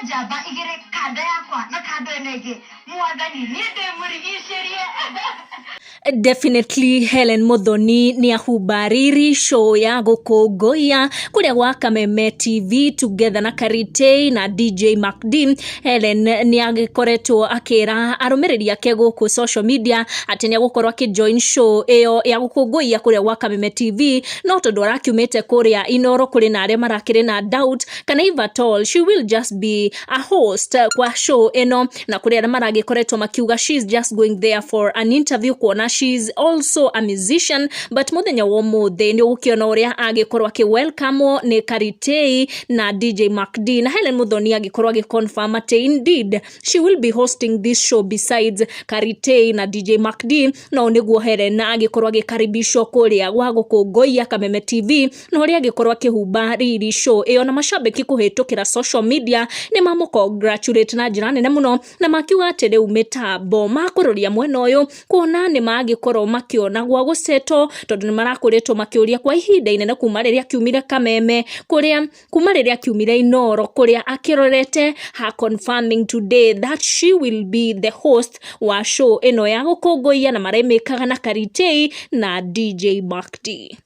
Njamba igĩrĩ kando yakwa na kando ĩno ĩngĩ. Mwathani, niĩ ndĩ mũrigicĩrie. Definitely Helen Muthoni nĩ ahumba riri show ya gũkũngũiya kũrĩa gwa Kameme TV together na Karitei na DJ MacD. Helen nĩ agĩkoretwo akĩra arũmĩrĩri ake gũkũ social media atĩ nĩ egũkorwo akĩ join show ĩyo ya gũkũngũiya kũrĩa gwa Kameme TV, no tondũ arakiumĩte kũrĩa Inoro, kũrĩ na arĩa marakĩrĩ na doubt kana if at all she will just be a host kwa show ĩno, na kũrĩ arĩa maragĩkoretwo makiuga she's just going there for an interview, kuona she's also a musician. But mũthenya wa ũmũthĩ nĩ ũgũkĩona ũrĩa agĩkorwo akĩ welcome nĩ Karitei na DJ MacD, na Helen Muthoni agĩkorwo agĩ confirm atĩ indeed she will be hosting this show besides Karitei na DJ MacD. No nĩguo Helen agĩkorwo agĩkaribishwo kũrĩa gwa gũkũngũiya Kameme TV, na ũrĩa agĩkorwo akĩhumba riri show ĩyo, na mashabiki kũhĩtũkĩra social media nĩ mamũ congratulate na njĩra nene mũno, na makiuga atĩ rĩu mĩtambo makũrũria mwena ũyũ, kuona nĩ magĩkorwo makĩona gwa gũcetwo, tondũ nĩ marakoretwo makĩũria kwa ihinda inene kuma rĩrĩa kiumire Kameme, kũrĩa kuma rĩrĩa kiumire Inoro, kũrĩa akĩrorete ha confirming today that she will be the host wa show ĩno ya gũkũngũiya na maremĩkaga na Karitei na DJ MacD.